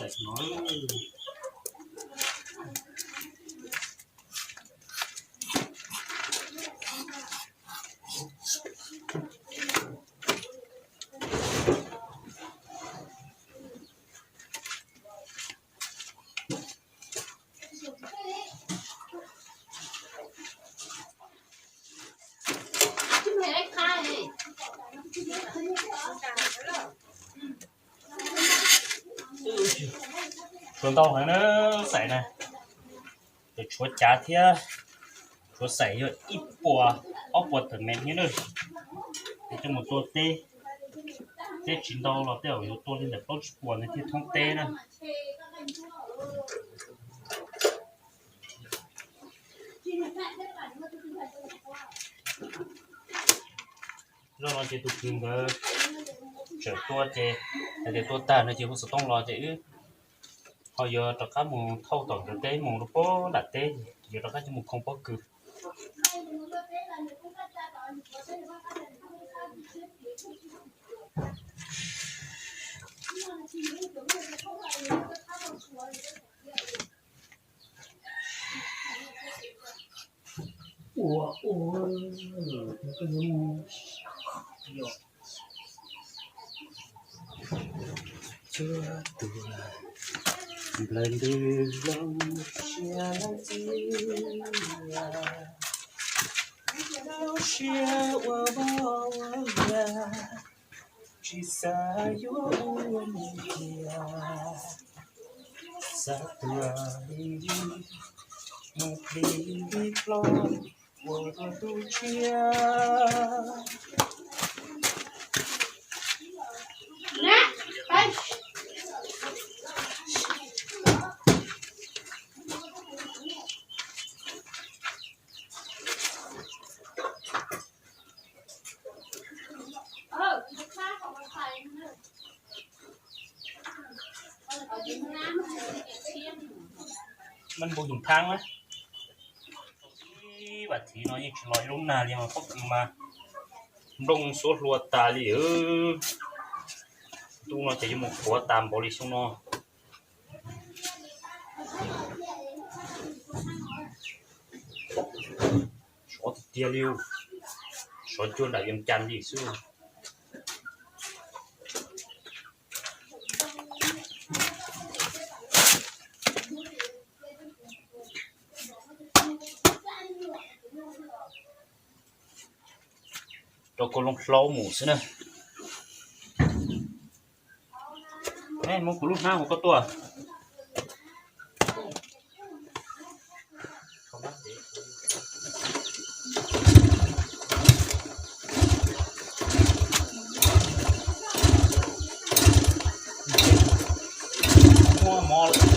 Tawm no. Tshuav ntau heev na, xaim na. Ces tshuav cav thiab tshuav xaim yog ib puas, ob puas tawm mev thiab na. Ces coj mus tua teb, teb tsis ntau los tej zaum yuav tua li ntawm plaub tsib puas ntawd thiaj thoob teb na. Zoj no ces tus kwv nkawd tseem tua ces hais tias tua tag no ces hu xov tooj los ces wb ho yuav rov qab mus thauj tom nkawd teb mus rau pem nram teb, yuav rov qab coj mus khoo pob kws. Ua ua, koj yuav mus yom. Tshuav tus nplawg ntws loo siab lawm txiv, lub siab ua voj ua yam, tsis xav yuav ua nws tiag, xav tuag li mus plig li plob ua dua tus tshiab. Maj npug yim thab na. Ib vam thiv no yeej tsis los ib lub nag li os, pob kws mas nplooj xuab hlua tas li. Ntuj no ces yuav mus qhuav tas npaum li xyoo no. Sov tiag tiag li, sov cuag nram Vias Cas li xwb. Rau kua loo hlaub mus xwb na. Muab kuv lub hnab mus koj tuaj. Muaj mov lawm.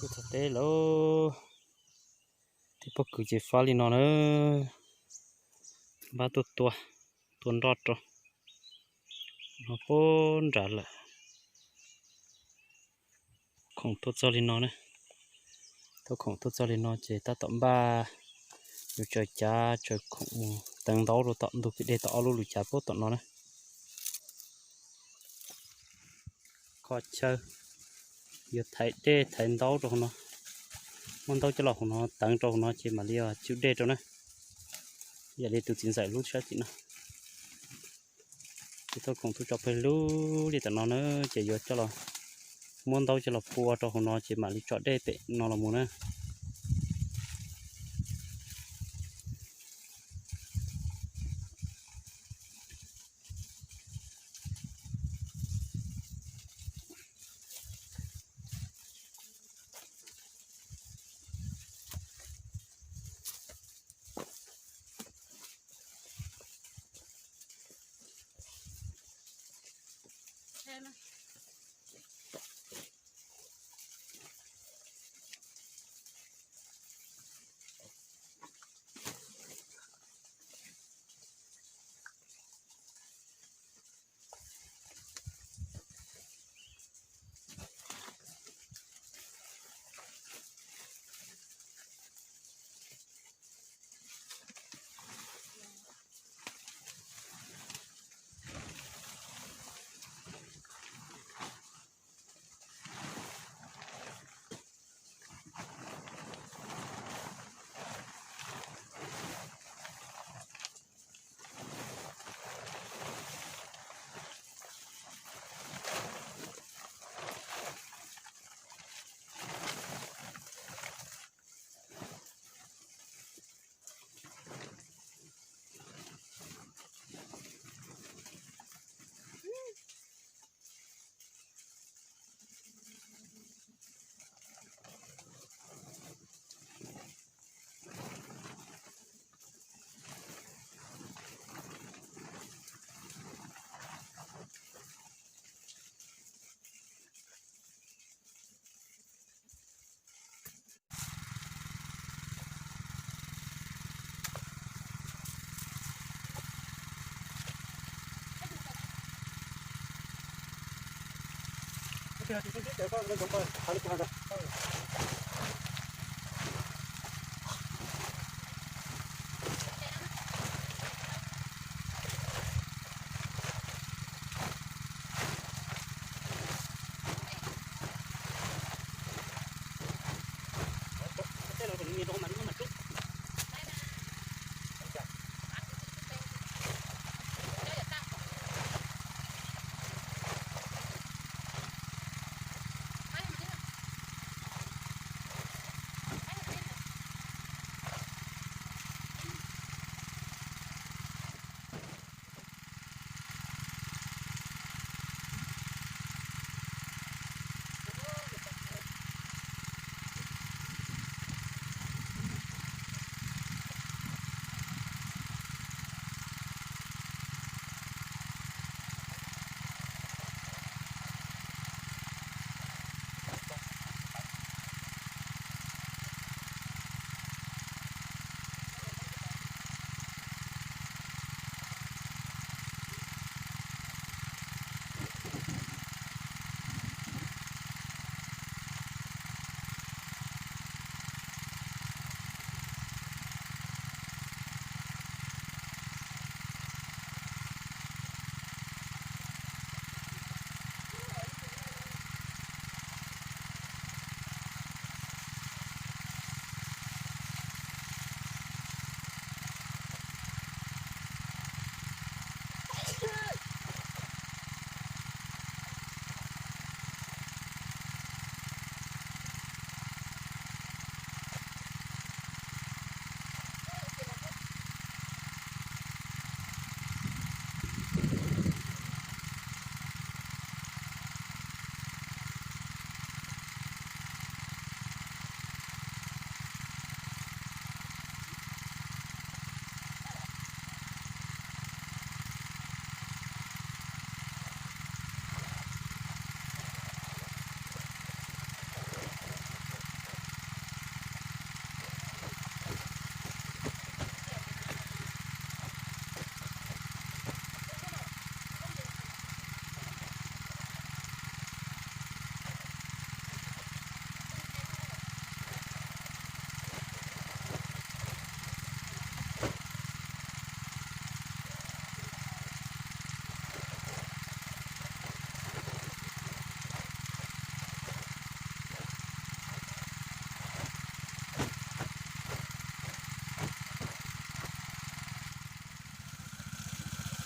Tuaj txog teb lawm. Tej pob kws ces fab li no na. Npab tuaj tua, tua nroj rau no puag nrad lawm. Khoom tuaj txog li no na. Thaum khoom tuaj txog li no ces tab tom npaj yuav tsaws cav tsaws khoom mus teev ntaub rau tom ntug pem dej tom ob lub lus cav puag tom no na. Kho chaw, yuav thaiv dej thaiv ntaub rau hauv no. Muab ntaub coj los hauv no teev rau hauv no ces mam li tswj dej rau na. Yam li tus txiv ntxawm lub sab tim no. Ces thaum khoom tuaj tso pawg lug li tom no na, ces yuav coj los muab ntaub coj los pua rau hauv no ces mam li tso dej pem no los mus na.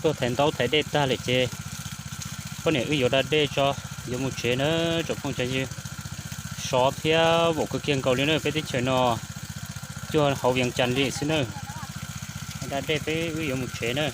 Tuaj thaiv ntaub thaiv dej tag lawm ces poj niam wb yuav da dej tso, yuav mus tsev na tsoom phooj ywg. Sov thiab vaum kawg kiag nkaus li na, peb teb chaws no cuag hauv Vias Cas li xwb na. Da dej peb wb yuav mus tsev na.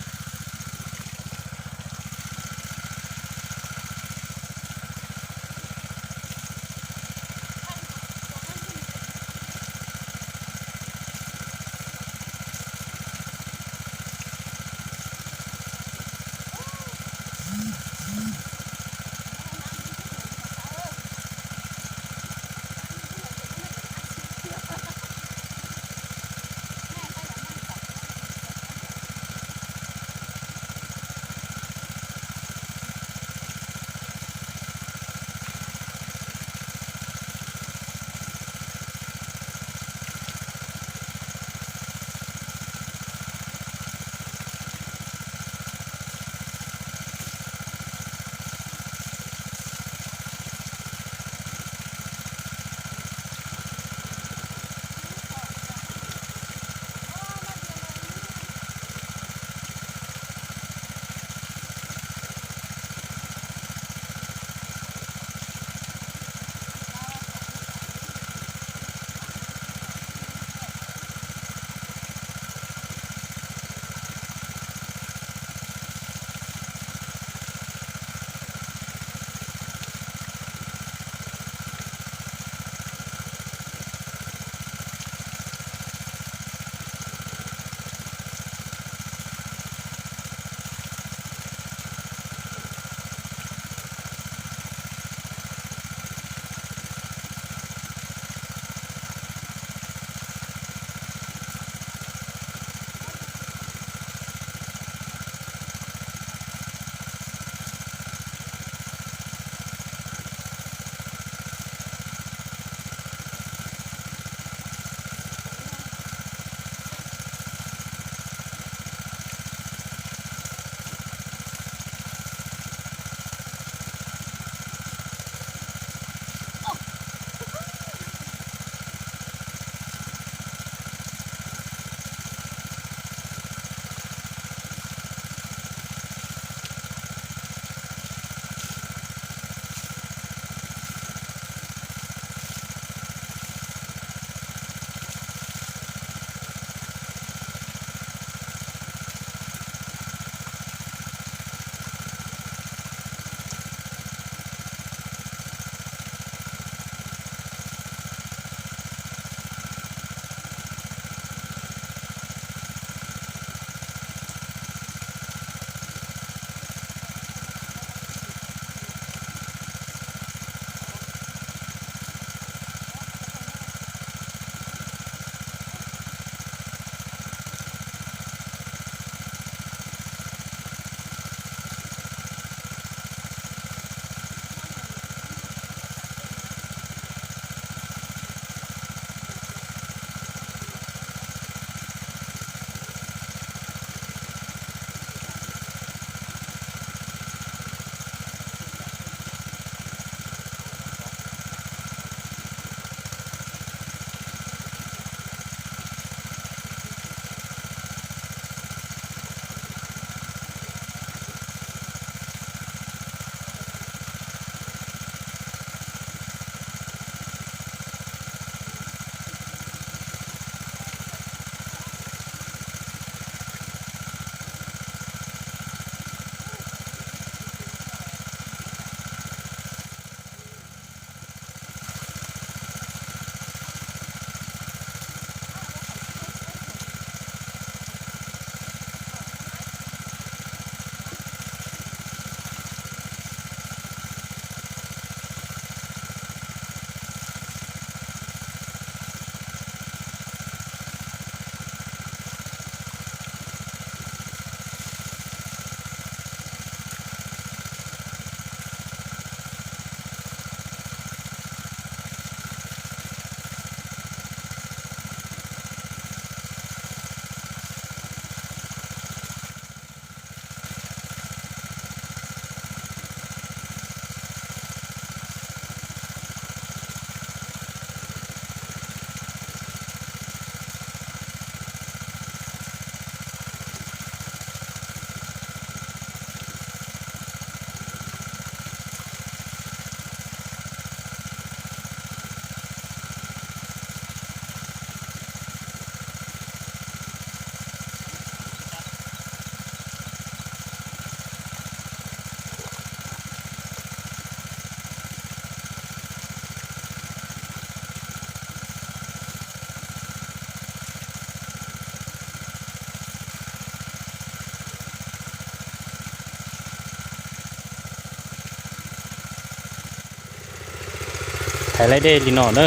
Tais laij dej li no na,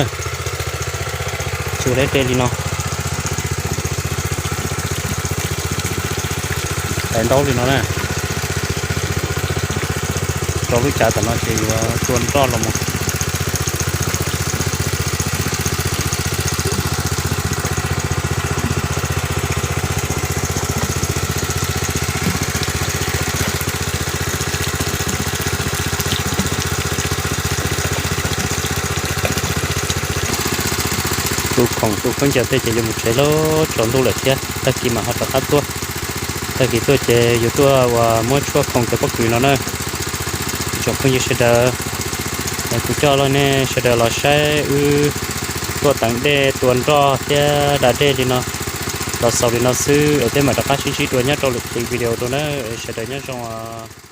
tsuas laij dej li no, tais ntaub li no na. Rau lub cav tom no ces yuav tua nroj los mus. Tu khoom tu khaub ncaws tej ces yuav mus tsev lawm, tsaus ntuj lawm thiab, tag kis mam ho rov qab tuaj. Tag kis tuaj ces yuav tuaj uas muab tshuaj khoom cov pob kws no na. Ib tsoom phooj ywg sawv daws, kuv coj nej sawv daws los saib wb tuaj teev dej tua nroj thiab da dej li no los xaus li no xwb es peb mam rov qab sib ntsib dua nyob rau lwm video dua na. Sawv daws nyob zoo os.